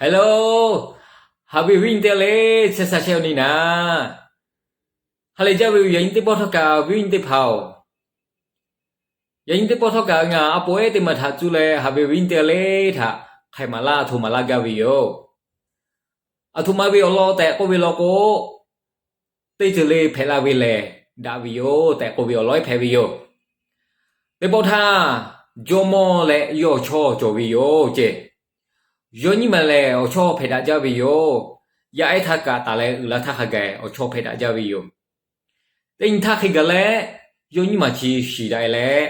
Hello, haꞈ ve awˬ viˉ nyi teˇ g'aˇ le, chehˇ sha chehˇ-oˬ nyi naˍ. Ha lehˬ jaˇ ve yoˬ, yaꞈ nyi teˇ pawˆ htawˇ kaꞈ awˬ viˉ nyi teˇ hpaˍ-oˬ, yaꞈ nyi teˇ pawˆ htawˇ kaꞈ ngaˬ a poꞈ ehˉ teˇ maˬ htaꞈ cuˇ leh haꞈ ve awˬ viˉ nyi teˇ g'aˇ le htaꞈ hk'ai maˍ laˇ hto maˍ laˇ gaˇ ve yoˬ. Aˬ htoꞈ ma ve awˬ lawn tehꞈ k'oˆ ve law k'o, teˇ ceuˬ le hpehꞈ la ve lehˬ daꞈ ve yoˬ tehꞈ k'oˆ ve awˬ lawn ehˉ hpehꞈ ve yoˬ. Teˇ pawˆ htaˇ, jawˇmawˇ leh yawˇ awˬ chawˇ cawˬ ve yoˬ ceˇ. Yawˇ nyiˇ maˬ lehˬ awˬ chawˇ hpehꞈ daꞈ jaˇ ve yoˬ. Yaˇ ehˉ htaˇ kaꞈ taˍ leh uiˍ la htaˇ hk'a gaˬ awˬ chawˇ hpehꞈ daꞈ jaˇ ve yoˬ. Teˇ nyi htaˇ hk'e gaˬ leh, yawˇ nyiˇ maˬ chi shiˍ daꞈ e leh,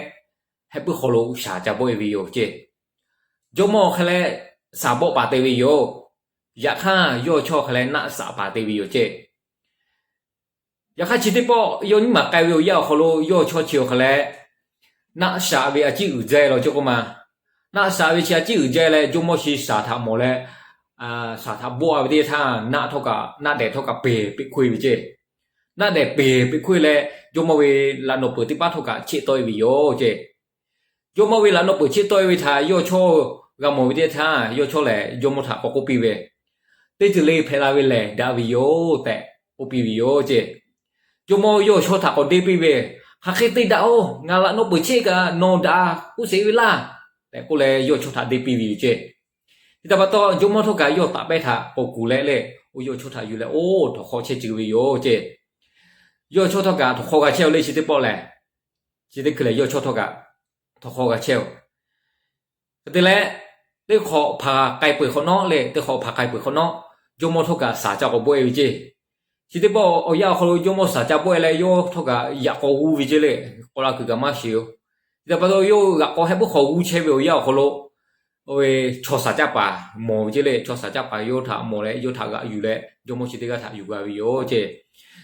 heh puiˉ hk'aw lo shaˍ ca bawˆ e ve yoˬ ceˇ. Jawˇmawˇ hk'e leh shaˍ bawˆ paˍ te ve yoˬ. Yaꞈ hk'aˇ yawˇ chawˇ hk'e leh naˆ shaꞈ paˍ te ve yoˬ ceˇ. Yaꞈ hk'aˇ chi teˇ pawˆ yawˇ nyiˇ maˬ k'ai ve awˬ yanˇ awˬ hk'aw lo yawˇ chawˇ chi awˬ hk'a leh, naˆ shaꞈ ve a ciˉ uiˍ jaˇ law ceˇ k'oˆ ma. Naˆ shaꞈ ve chi a ciˉ uiˍ jaˇ leh jawˇmawˇ chi shaˍ htaꞈ mawˬ leh, shaˍ htaꞈ bawˆ ve teˇ yanˇ htaˇ naˆ htawˇ kaꞈ naˆ dehˬ htawˇ kaꞈ peˬ peꞈ hkoˇ e ve ceˇ. Naˆ dehˬ peˬ peꞈ hkoˇ e leh jawˇmawˇ ve laꞈ nawˬ peuˬ teˇ paˉ htawˇ kaꞈ cheˆ tawˆ e ve yoˬ ceˇ. Jawˇmawˇ ve laꞈ nawˬ peuˬ cheˆ tawˆ e ve htaꞈ yawˇ chawˇ g'a mawˬ ve teˇ yanˇ htaˇ yawˇ chawˇ lehˬ jawˇmawˇ htaꞈ k'awꞈ k'oˆ piˇ ve, teˇ ceuˬ le hpehꞈ la ve lehˬ daꞈ ve yoˬ tehꞈ k'oˆ piˇ ve yoˬ ceˇ. Jawˇmawˇ yawˇ chawˇ htaꞈ k'awꞈ deˇ piˇ ve, Hk'aˬ hk'e te daꞈ-oˬ, ngaˬ laꞈ nawˬ peuˬ cheˆ kaꞈ nawˬ daꞈ k'oˆ sheˍ ve laˇ tehꞈ k'oˆ leh yawˇ chawˇ htaꞈ deˇ piˇ ve yoˬ ceˇ. Chi htaꞈ pa taw jawˇmawˇ htawˇ kaꞈ yawˇ taꞈ pehˇ htaꞈ k'awꞈ kuˬ leh leh, oˇ yawˇ chawˇ htaꞈ yuˬ leh oˇ htawnˍ hk'aw chehˇ ceuˬ ve yoˬ ceˇ. Yawˇ chawˇ htawˇ kaꞈ htawnˍ hk'aw g'a chehˇ-oˬ le chi teˇ pawˆ lehˬ. Chi teˇ hkui lehˬ yawˇ chawˇ htawˇ kaꞈ htawnˍ hk'aw g'a chehˇ-oˬ. Hk'e te leh, teˇ hk'awꞈ hpaˍ k'ai peuˬ hk'awꞈ nawˉ leh teˇ hk'awꞈ hpaˍ k'ai peuˬ hk'awꞈ nawˉ, jawˇmawˇ htawˇ kaꞈ shaˍ ca k'awꞈ bawˆ e ve ceˇ. Chi teˇ pawˆ awˬ yanˇ awˬ hk'aw lo jawˇmawˇ shaˍ ca bawˆ e leh yawˇ htawˇ kaꞈ yaꞈ k'aw g'uˇ ve ceˇ le, k'awꞈ la kuiˬ kaꞈ maˇ shiˍ-oˬ. Chi htaꞈ pa taw yawˇ g'aꞈ k'aw heh puiˉ hk'aw g'uˇ chehˇ ve awˬ yanˇ awˬ hk'aw lo, chaw shaˍ caˇ paˍ mawˬ ve ceˇ le, chaw shaˍ caˇ paˍ yawˇ htaꞈ mawˬ leh yawˇ htaꞈ g'aꞈ yuˬ leh jawˇmawˇ chi teˇ g'aˇ htaꞈ yuˬ g'a ve yoˬ ceˇ.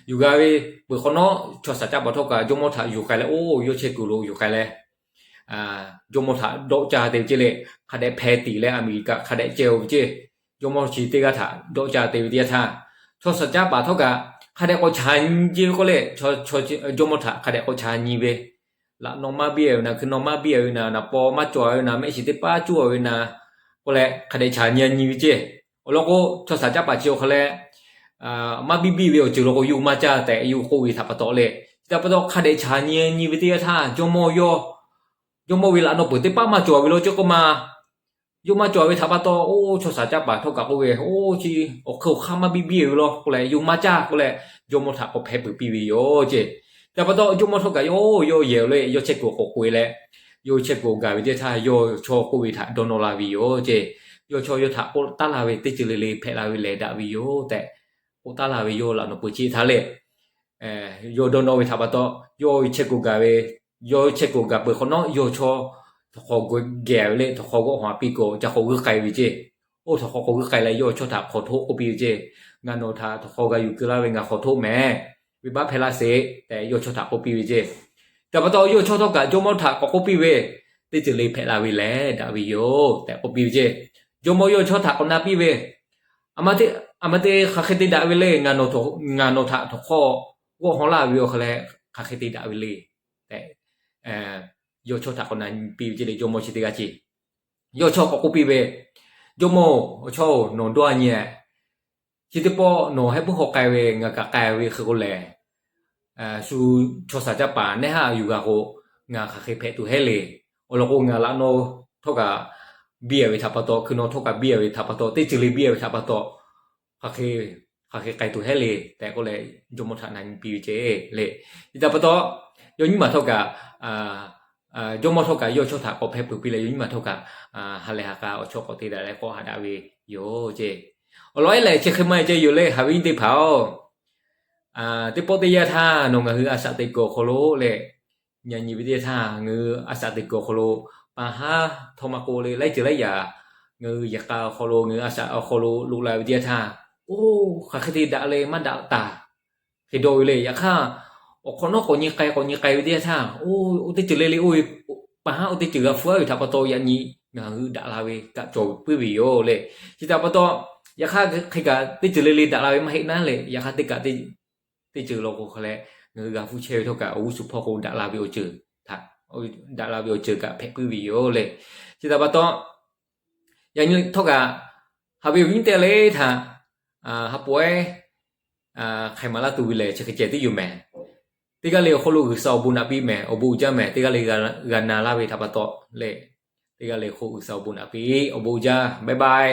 Yuˬ g'a ve peuˬ hk'awꞈ nawˉ, chaw shaˍ caˇ paˍ htawˇ kaꞈ jawˇmawˇ htaꞈ yuˬ k'ai leh oˇ yawˇ chehˇ kuiˬ lo yuˬ k'ai leh, jawˇmawˇ htaꞈ dawˆ caˇ te ve ceˇ le, hk'a dehꞈ hpeh tiˍ leh Aˍmeˍriˍkaꞈ hk'a dehꞈ ceh-o ve ceˇ. Jawˇmawˇ chi teˇ g'aˇ htaꞈ dawˆ caˇ te ve teˇ yanˇ htaˇ, chaw shaˍ caˇ paˍ htawˇ kaꞈ hk'a dehꞈ k'awꞈ chaˍ nyi ve k'oˆ leh, jawˇmawˇ htaꞈ hk'a dehꞈ k'awꞈ chaˍ nyi ve, laꞈ naw maˇ biˇ ve naˍ, hkui naw maˇ biˇ ve naˍ, naˍ paw maˇ cawˬ ve naˍ, mehˆ shiˍ teˇ paˉ cuˇ ve naˍ k'oˆ leh hk'a dehꞈ chaˍ nyi nyi ve ceˇ. Awˬ lawn k'o, chaw shaˍ caˇ paˍ chi awˬ hk'a leh maˇ biˇ biˇ ve awˬ ceuˬ law k'o yawˇ maˇ caˇ tehꞈ yawˇ k'oˆ ve htaꞈ pa taw leh, chi htaꞈ pa taw hk'a dehꞈ chaˍ nyi nyi ve teˇ yanˇ htaˇ, jawˇmawˇ yawˇ, jawˇmawˇ ve laꞈ naw peuˬ teˇ paˉ maˇ cawˬ ve law ceˇ k'oˆ ma. Yawˇ maˇ cawˬ ve htaꞈ pa taw, oˇ chaw shaˍ caˇ paˍ htawˇ kaꞈ k'oˆ ve, Oˇ chi awˬ hk'e awˬ hk'aˇ maˇ biˇ biˇ ve law k'oˆ leh yawˇ maˇ caˇ k'oˆ leh, jawˇmawˇ htaꞈ k'awꞈ hpehˇ peuˬ piˇ ve yoˬ ceˇ. Chi htaꞈ pa taw jawˇmawˇ htawˇ kaꞈ yawˇ yawˇ yehˬ le, yawˇ chehˇ kuiˬ k'awꞈ k'oꞈ e leh, yawˇ chehˇ kuiˬ gaˬ ve teˇ htaˇ yawˇ chawˇ k'oˆ ve htaꞈ dawˇ nawˇ la ve yoˬ ceˇ. Yawˇ chawˇ yawˇ htaꞈ k'oˆ taˉ la ve, Teˇ ceuˬ le le hpehꞈ la ve lehˬ daꞈ ve yoˬ tehꞈ k'oˆ taˉ la ve, yawˇ laꞈ naw peuˬ cheˆ htaˇ le, yawˇ dawˇ nawˇ ve htaꞈ pa taw, yawˇ chehˇ kuiˬ gaˬ ve, yawˇ chehˇ kuiˬ gaˬ peuˬ hk'awꞈ nawˉ, yawˇ chawˇ htawnˍ hk'aw geh ve le, htawnˍ hk'aw g'awˆ hawˍ piˇ k'o ca k'awꞈ g'uiˇ k'ai ve ceˇ. Oˇ htawnˍ hk'aw k'awꞈ g'uiˇ k'ai leh yawˇ chawˇ htaꞈ hk'aw htoˆ k'oˆ piˇ ve ceˇ. Ngaˬ nawˬ htaꞈ htawnˍ hk'aw g'a yuˬ keu laˇ ve ngaˬ hk'aw htoˆ mehˍ. Venˇbaˆ hpehˇ laˇ sheˍ tehꞈ yawˇ chawˇ htaꞈ k'oˆ piˇ ve ceˇ. Chi htaꞈ pa taw yawˇ chawˇ htawˇ kaꞈ jawˇmawˇ htaꞈ k'awꞈ k'oˆ piˇ ve, Teˇ ceuˬ le hpehꞈ la ve lehˬ daꞈ ve yoˬ tehꞈ k'oˆ piˇ ve ceˇ. Jawˇmawˇ yawˇ chawˇ htaꞈ k'awꞈ na piˇ ve, A ma te, hk'aˬ hk'e te daꞈ ve le, ngaˬ nawˬ htaꞈ htawnˍ hk'aw g'awˆ hawˍ laˇ ve awˬ hk'a leh hk'aˬ hk'e te daꞈ ve le tehꞈ, yawˇ chawˇ htaꞈ k'awꞈ na piˇ ve ceˇ le, jawˇmawˇ chi teˇ g'aˇ ceˇ. Yawˇ chawˇ k'awꞈ k'oˆ piˇ ve, Jawˇmawˇ-oˬ, awˬ chawˇ-oˬ, nawˬ dawˇ nyi-e. Chi teˇ pawˆ nawˬ heh puiˉ hk'aw k'ai ve ngaˬ kaꞈ k'ai ve hk'e k'o lehˬ, shu chaw shaˍ caˇ paˍ neˇ haˉ yuˬ g'a k'o, ngaˬ hk'aˬ hk'e hpehꞈ tuˬ heˆ le. Awˬ lawn k'o, ngaˬ laꞈ naw htawˇ kaꞈ biˇ a ve htaꞈ pa taw, hkui naw htawˇ kaꞈ biˇ a ve htaꞈ pa taw, teˇ ceuˬ le biˇ a ve htaꞈ pa taw, hk'aˬ hk'e, hk'aˬ hk'e k'ai tuˬ heˆ le tehꞈ k'oˆ leh, jawˇmawˇ htaꞈ na nyi piˇ ve ceˇ le. Chi htaꞈ pa taw, yawˇ nyiˇ maˬ htawˇ kaꞈ, jawˇmawˇ htawˇ kaꞈ yawˇ chawˇ htaꞈ k'awꞈ hpehˇ peuˬ piˇ leh, yawˇ nyiˇ maˬ htawˇ kaꞈ ha lehˬ ha k'a awˬ chawˇ k'awꞈ te daꞈ leh k'awꞈ haꞈ daꞈ ve yoˬ ceˇ. Awˬ lawn ehˉ lehˬ, chi hk'e maˇ heˆ ceˇ yoˬ le, haꞈ ve nyi teˇ hpaˍ-oˬ. Teˇ pawˆ teˇ yanˇ htaˇ nawˬ ngaˬ hui a shaꞈ teꞈ kuiˬ awˬ hk'aw lo leh, nyi nyi ve teˇ yanˇ htaˇ ngaˬ hui a shaꞈ teꞈ kuiˬ awˬ hk'aw lo, pa haˉ htawˇ maˇ k'oˆ le, laiˉ ceuˬ laiˉ yaꞈ ngaˬ hui yehˬ k'a awˬ hk'aw lo, ngaˬ hui a shaꞈ awˬ hk'aw lo loꞈ la ve teˇ yanˇ htaˇ, oˇ hk'aˬ hk'e te daꞈ leh maˇ daꞈ taˍ hk'e dawˇ ve le. Yaꞈ hk'aˇ, awˬ hk'awꞈ nawˉ k'awꞈ nyi k'ai k'awꞈ nyi k'ai ve teˇ yanˇ htaˇ, oˇ teˇ ceuˬ le le oˇ ve, pa haˉ oˇ teˇ ceuˬ g'a hpu-a ve htaꞈ pa taw yaꞈ nyi ngaˬ hui daꞈ la ve kaꞈ cawˬ puiˉ ve yoˬ le. Chi htaꞈ pa taw, yaꞈ hk'aˇ hk'e kaꞈ teˇ ceuˬ le le daꞈ la ve maˇ heˆ naˉ leh, yaꞈ hk'aˇ teˇ kaꞈ teˇ ceuˬ law k'o hk'a leh, ngaˬ hui g'a hpu chehˇ ve htawˇ kaꞈ awˬ g'uˇ suhˍ hpawˇ k'o daꞈ la ve awˬ ceuˬ htaꞈ, daꞈ la ve awˬ ceuˬ kaꞈ hpehꞈ puiˉ ve yoˬ le. Chi htaꞈ pa taw, yaꞈ nyi htawˇ kaꞈ Haꞈ ve awˬ viˉ teˇ g'aˇ le htaꞈ, ha pawehˇ hk'ai maˍ laˇ tuˬ ve lehˬ chi hk'e ceh tiˉ yoˬ mehˍ. Teˇ g'aˇ le awˬ hk'aw lo G'uiˬsha awˬ bon naꞈ piˇ mehˍ, awˬ bon uiˍ jaˇ mehˍ. Teˇ g'aˇ le g'a na laˇ ve htaꞈ pa taw leh, teˇ g'aˇ le hk'oˆ G'uiˬsha awˬ bon naꞈ piˇ, awˬ bon uiˍ jaˇ. Bye bye.